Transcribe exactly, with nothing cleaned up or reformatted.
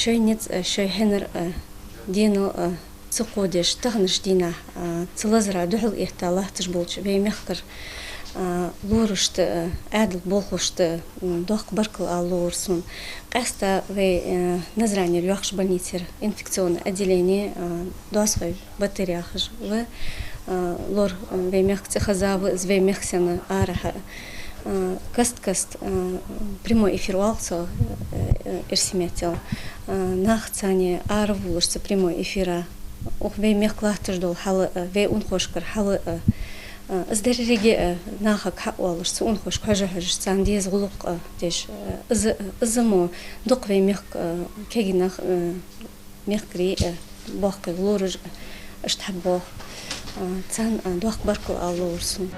Шоай низ а, шоай хьинар а, денал а ца кходеш, таханарча дийнахьа а, цу лазара духьал этта латташ болча вай мехкара а, лорашта а, Ӏаьдала болхлошта а, м, доккха баркал ала ловр сона. Къаьстта вай, э, Назранера йоккхача больницера инфекционное отделение, э, Доасхой Батыр яхаш ва, э, лор, э, вай мехка цӀихеза ва из, вай мехка санна арахьа, э, каст-каста, э, прямой эфир оал цох, э, э, эрсий меттала, э, нах царна аравоалаш цу прямой эфира, укх вай мехка латташ дола хьал а, вай унахошкара хьал а, э, из деррига а нахага хьаоалаш, цу унахошка хьожа-хьожаш, царна деза гӀулакх а деш, э, из, из мо дукха вай мехка, э, кагий нах, э, мехкарий, э, боккхий лораш а, иштта хьабоагӀа, э, царна, э, доккха баркал ала ловр сона.